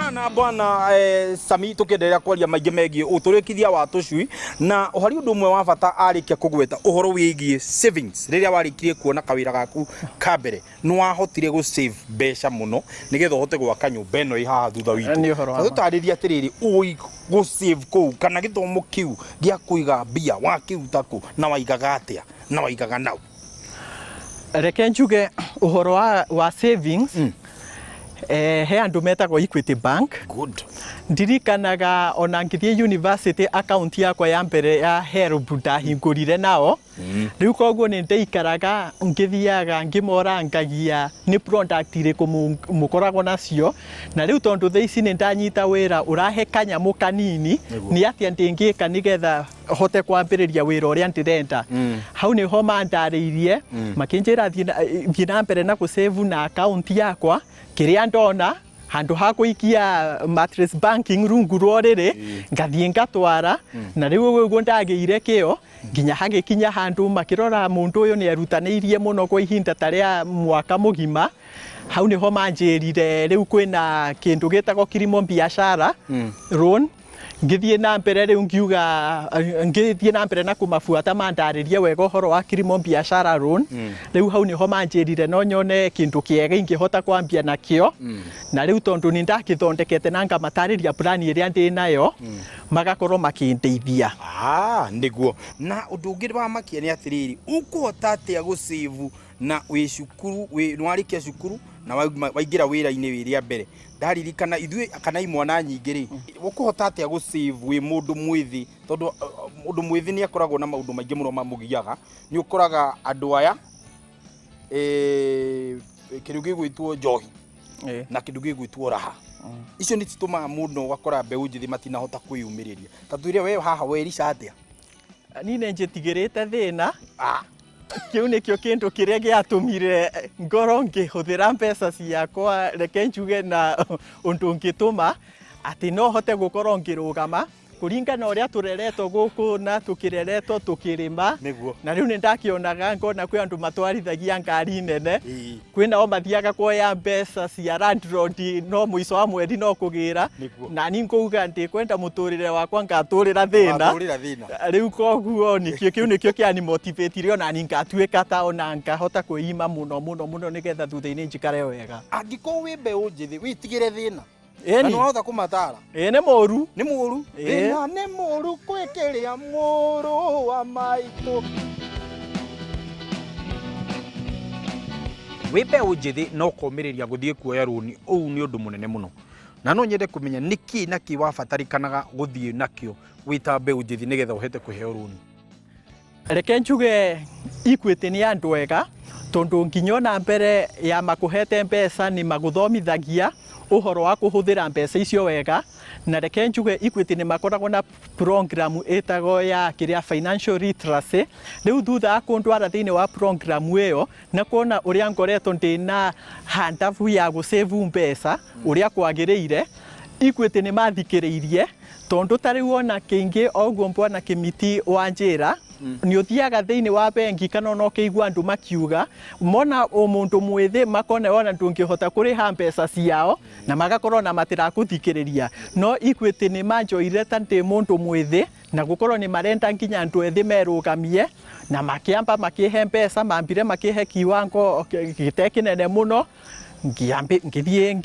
Tũrĩ na bwana Sami tũkĩenderea kwaria maingĩ megiĩ ũtũrĩkithia wa tũcui, na harĩ ũndũ ũmwe wa bata arĩkia kũgweta, ũhoro wĩgiĩ savings. Rĩrĩa warĩkirie kuona kawĩra gaku ka mbere, nĩ wahotire gũ save mbeca mũno nĩgetha ũhote gwaka nyũmba ĩno ĩ haha thutha witũ. Nĩ ũhoro wa ma. Tũtarĩrie atĩrĩrĩ, ũĩ gũ save kũu kana gĩthomo kĩu gĩa kũiga mbia wakĩruta kũ, na waigaga atĩa, na waigaga naũ? Reke njuge ũhoro wa savings. He andũ metagwo Equity Bank. Good. Ndirikanaga ona ngĩthiĩ university, account yakwa ya mbere ya HELB ndahingũrire nao. Rĩu koguo nĩ ndaikaraga ngĩthiaga ngĩmorangagia nĩ product irĩkũ mũkoragwo nacio, na rĩu tondũ thaa ici nĩ ndanyita wĩra ũrahe kanyamũ kanini, nĩ atĩa ndĩngĩka nĩgetha hote kwambĩrĩria wĩra ũrĩa ndĩrenda? Hau nĩho mandarĩirie, makĩnjĩra thiĩ na mbere na gũsave na account yakwa kĩrĩa ndona, handũ ha kũikia mattress banking rungu rwa ũrĩrĩ, ngathiĩ ngatwara. Na rĩu ũguo ndagĩire kĩo nginya hagĩkinya handũ makĩrora mũndũ ũyũ nĩ erutanĩirie mũno kwa ihinda ta rĩa mwaka mũgima. Hau nĩho manjĩrire rĩu kwĩna kĩndũ gĩtagwo Kilimo Biashara loan. Ngĩthiĩ na mbere rĩu, ngiuga ngĩthiĩ na mbere na kũmabuata mandarĩrie wega ũhoro wa Kilimo Biashara loan. Rĩu hau nĩho manjĩrire no nyone kĩndũ kĩega ingĩhota kwambia nakĩo, na rĩu tondũ nĩ ndakĩthondekete na ngamatarĩria plan ĩrĩa ndĩ nayo, magakorwo makĩndeithia. Ah, nĩguo. Na ũndũ ũngĩ wamakia nĩ atĩrĩrĩ, ũkũhota atĩa gũsave na wĩ cukuru, wĩ nĩwarĩkia cukuru na waingĩra wĩra-inĩ wĩ rĩa mbere? Ndaririkana ithuĩ kana imwana nyingĩ rĩ, ũkũhota atĩa gũsave wĩ mũndũ mwĩthĩ? Tondũ mũndũ mwĩthĩ nĩ akoragwo na maũndũ maingĩ mũno mamũgiaga. Nĩ ũkoraga andũ aya, kĩndũ gĩgwĩtwo njohi na kĩndũ gĩgwĩtwo raha, icio nĩ citũmaga mũno ũgakora mbeũ njĩthĩ matinahota kwĩyũmĩrĩria. Ta twĩre we haha werica atĩa? Niĩ nĩ njĩtigĩrĩte thĩna. Kĩu nĩkĩo kĩndũ kĩrĩa gĩatũmire ngorwo ngĩhũthĩra mbeca ciakwa, reke njuge, na ũndũ ũngĩtũma atĩ no hote gũkorwo ngĩrũgama kũringana ũrĩa tũreretwo gũkũ na tũkĩreretwo tũkĩrĩma. Na rĩu nĩ ndakĩonaga ngona kwĩ andũ matwarithagia ngari nene, kwĩ nao mathiaga kuoya mbeca cia landlord, no mũico wa mweri no kũgĩra. Na ni ngũuga ndĩkwenda mũtũrĩre wakwa ngatũrĩra thĩna. Watũrĩra thĩna. Rĩu koguo nĩkĩo kĩu nĩkĩo kĩani motivate ona ni ngatuĩka ta ona ngahota kwĩima mũno mũno mũno nĩgetha thutha-inĩ njikare wega. Angĩkorwo wĩ mbeũ njĩthĩ, wĩtigĩre thĩna. Na Ĩni. nĩ wahota kũmatara? Ĩ, nĩ mũru. Nĩ mũru. Thĩna nĩ mũru kwĩkĩrĩa mũrũ wa maitũ. Wĩ mbeũ njĩthĩ no ũkomĩrĩria gũthiĩ kuoya rũni, ũũ nĩ ũndũ mũnene mũno, na no nyende kũmenya nĩ kĩ na kĩ wabatarĩkanaga gũthiĩ nakĩo wĩ ta mbeũ njĩthĩ nĩgetha ũhote kũheo rũni? Reke njuge Equity nĩ andũ ega, tondũ nginya ona mbere ya makũhete mbeca nĩ magũthomithagia ũhoro wa kũhũthĩra mbeca icio wega. Na reke njuge Equity nĩ makoragwo na program ĩtagwo ya kĩrĩa financial literacy. Rĩu thutha wa kũndwara thĩinĩ wa program ĩyo na kuona ũrĩa ngoretwo ndĩna handabu ya gũ save mbeca ũrĩa kwagĩrĩire, Equity nĩ mathikĩrĩirie, tondũ ta rĩu ona kĩingĩ o ũguo bwana Kĩmiti wanjĩra, nĩ ũthiaga thĩinĩ wa bengi kana ona ũkĩigua andũ makiuga mona o mũndũ mwĩthĩ makona ona ndũngĩhota kũrĩha mbeca ciao na magakorwo na matirakũthikĩrĩria. No Equity nĩ manjoire ta ndĩ mũndũ mwĩthĩ na gũkorwo nĩ marenda nginya andũ ethĩ merũgamie, na makĩamba makĩhe mbeca, mambire makĩhe kiwango gĩte kĩnene mũno. Ngĩthiĩ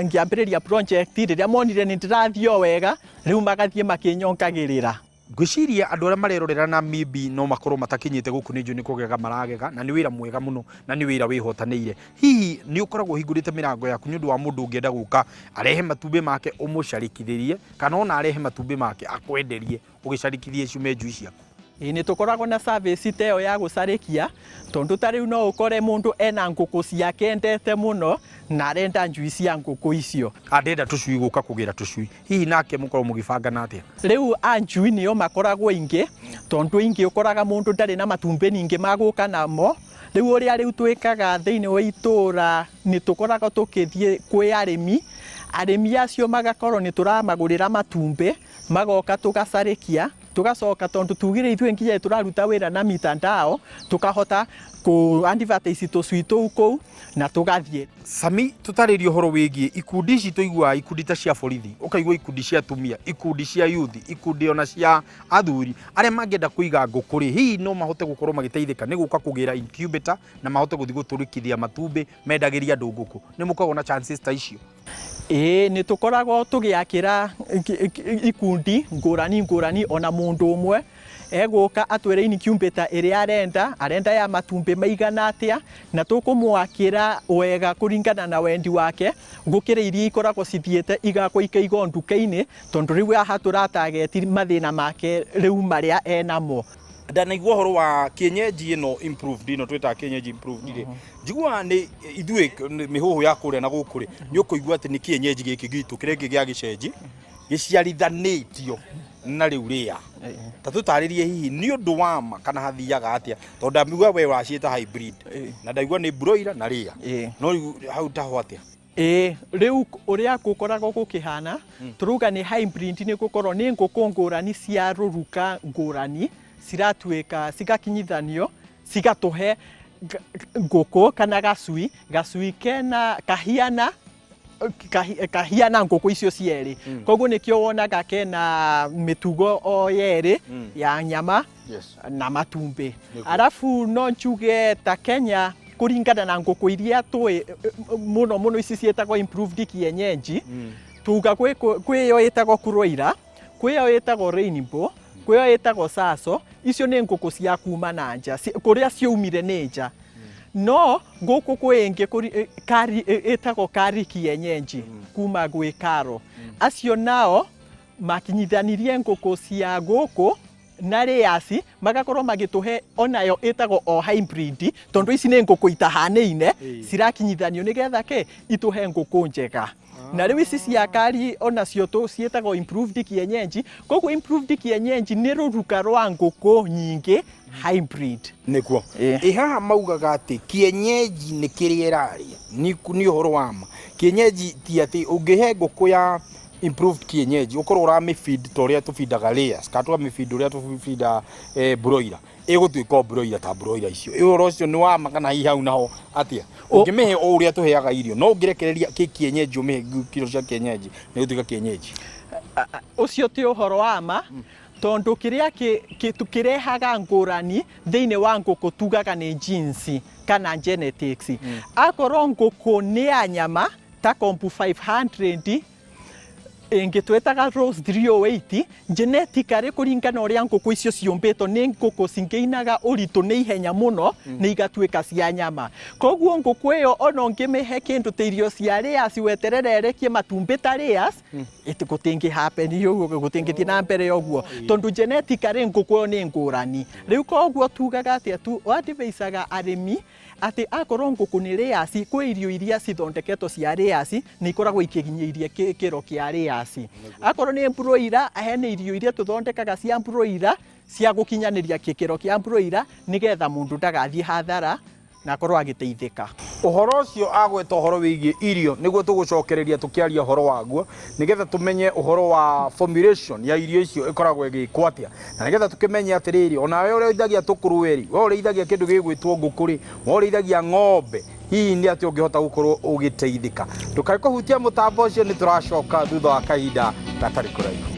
ngĩambĩrĩria project. Rĩrĩa monire nĩ ndĩrathiĩ o wega, rĩu magathiĩ makĩnyongagĩrĩra. Ngwĩciria andũ arĩa marerorera na maybe no makorwo matakinyĩte gũkũ, nĩ njũĩ nĩ kũgega maragega, na nĩ wĩra mwega mũno na nĩ wĩra wĩhotanĩire. Hihi nĩ ũkoragwo ũhingũrĩte mĩrango yaku nĩ ũndũ wa mũndũ ũngĩenda gũka arehe matumbĩ make ũmũcarĩkithĩrie, kana ona arehe matumbĩ make akwenderie ũgĩcarĩkithie ciume njui ciaku? Ĩĩ, nĩ tũkoragwo na service ta ĩyo ya gũcarĩkia, tondũ ta rĩu no ũkore mũndũ ena ngũkũ ciake endete mũno na arenda njui cia ngũkũ icio. Andenda tũcui, gũka kũgĩra tũcui, hihi nake mũkorwo mũgĩbangana atĩa? Rĩu a njui nĩo makoragwo aingĩ, tondũ aingĩ ũkoraga mũndũ ndarĩ na matumbĩ ningĩ magũka namo. Rĩu ũrĩa rĩu twĩkaga thĩinĩ wa itũra, nĩ tũkoragwo tũkĩthiĩ kwĩ arĩmi, arĩmi acio magakorwo nĩ tũramagũrĩra matumbĩ, magoka tũgacarĩkia. Tugacoka tondu tugire ithuĩ nginya tũraruta wĩra na mitandao, tukahota ku advertise tũcui tũu kũu na tũgathiĩ. Sami, tũtarĩrie ũhoro wĩgiĩ ikundi ici tũiguaga, ikundi ta cia borithi, ũkaigua ikundi cia atumia, ikundi cia youth, ikundi ona cia athuri arĩa mangĩenda kũiga ngũkũ rĩ, hihi no mahote gũkorwo magĩteithĩka nĩ gũka kũgĩra incubator na mahote gũthiĩ gũtũrĩkithia matumbĩ mendagĩria andũ ngũkũ? Nĩ mũkoragwo na chances ta icio? Ĩĩ, nĩ tũkoragwo tũgĩakĩra ikundi ngũrani ngũrani, ona mũndũ ũmwe egũka atwĩre incubator ĩrĩa arenda, arenda ya matumbĩ maigana atĩa, na tũkũmwakĩra wega kũringana na wendi wake, gũkĩra iria ikoragwo cithiĩte igakwo ikaigwo nduka-inĩ, tondũ rĩu haha tũratageti mathĩna make rĩu marĩa enamo. Ndanaigua ũhoro wa kienyeji ĩno improved, ĩno twĩtaga kienyeji improved rĩ, njiguaga nĩ ithuĩ mĩhũhũ ya kũrĩa na gũkũ rĩ, nĩ ũkũigua atĩ nĩ kienyeji gĩkĩ gitũ kĩrĩa kĩngĩ gĩa gĩcenji gĩciarithanĩtio na rĩu rĩa ta tũtarĩrie, hihi nĩ ũndũ wa ma kana hathiaga atĩa? Tondũ ndamigua we waciĩta hybrid na ndaigua nĩ broiler na rĩa, no rĩu hau taho atĩa? Ĩĩ, rĩu ũrĩa gũkoragwo gũkĩhana, tũrauga nĩ hybrid nĩ gũkorwo nĩ ngũkũ ngũrani cia rũruka ngũrani ciratuĩka cigakinyithanio cigatũhe ngũkũ kana gacui, gacui kena kahiana kahiana ngũkũ icio cierĩ. Koguo nĩkĩo wonaga kena mĩtugo o yerĩ ya nyama na matumbĩ. Arabu no njuge ta Kenya, kũringana na ngũkũ iria tũĩ mũno mũno, ici ciĩtagwo improved kienyeji, tuga kwĩyo ĩtagwo kuroira, kwĩyo ĩtagwo rainbow, kwĩyo ĩtagwo saso. Icio nĩ ngũkũ cia kuma na nja, kũrĩa ciaumire nĩ nja. No gũkũ kwĩ ĩngĩ kari ĩtagwo kari kienyeji kuma gwĩ karo. Acio nao makinyithanirie ngũkũ cia gũkũ na layers, magakorwo magĩtũhe onayo ĩtagwo o hybrid, tondũ ici nĩ ngũkũ itahanĩine cirakinyithanio nĩgetha kĩ itũhe ngũkũ njega. Na rĩu ici cia kari onacio ciĩtagwo improved kienyeji. Koguo improved kienyeji nĩ rũruka rwa ngũkũ nyingĩ hybrid. Nĩguo. Ĩ haha maugaga atĩ kienyeji nĩ kĩrĩa ĩrarĩa, nĩ ũhoro wa ma? Kienyeji ti atĩ ũngĩhe ngũkũ ya improved kienyeji ũkorwo ũramĩfeed ta ũrĩa tũbindaga layers kana tũkamĩfeed ũrĩa tũbindaga broiler, ĩgũtuĩka o broiler ta broiler icio. Ĩ ũhoro ũcio nĩ wa ma kana hihi hau naho atĩa? Ũngĩmĩhe o ũrĩa tũheaga irio, no ũngĩrekereria kĩ kienyeji, ũmĩhe kiro cia kienyeji, nĩ gũtuĩka kienyeji? Ũcio ti ũhoro wa ma, tondũ kĩrĩa kĩrehaga ngũrani thĩinĩ wa ngũkũ tugaga nĩ genes kana genetics. Akorwo ngũkũ nĩ ya nyama ta Compu 500, ĩngĩ twĩtaga Rose 308, genetically kũringana ũrĩa ngũkũ icio ciũmbĩtwo, nĩ ngũkũ cingĩinaga ũritũ nĩ ihenya mũno nĩ igatuĩka cia nyama. Koguo ngũkũ ĩyo ona ũngĩmĩhe kĩndũ ta irio cia layers, weterere ĩrekie matumbĩ ta layers, gũtingĩ happen ũguo, gũtingĩthiĩ na mbere ũguo, tondũ genetically ngũkũ ĩyo nĩ ngũrani. Rĩu koguo tugaga atĩa? Tu advisaga arĩmi atĩ akorwo ngũkũ nĩ layers, kwĩ irio iria cithondeketwo cia layers nĩ ikoragwo ikĩginyĩirie kĩro kĩa layers. Akorwo nĩ broiler, hena irio iria tũthondekaga cia broiler cia gũkinyanĩria gĩkĩro kĩa broiler, nĩgetha mũndũ ndagathiĩ hathara na akorwo agĩteithĩka. Ũhoro ũcio agweta ũhoro wĩgiĩ irio nĩguo tũgũcokereria tũkĩaria ũhoro waguo, nĩgetha tũmenye ũhoro wa formulation ya irio icio ĩkoragwo ĩgĩkwo atĩa, na nĩgetha tũkĩmenye atĩrĩrĩ, onawe ũrĩithagia tũkũrwe rĩ, we ũrĩithagia kĩndũ gĩgwĩtwo ngũkũ rĩ, we ũrĩithagia ng'ombe, hihi nĩ atĩa ũngĩhota gũkorwo ũgĩteithĩka? Ndũkae kũhutia mũtambo ũcio, nĩ tũracoka thutha wa kahinda gatarĩ kũraihu.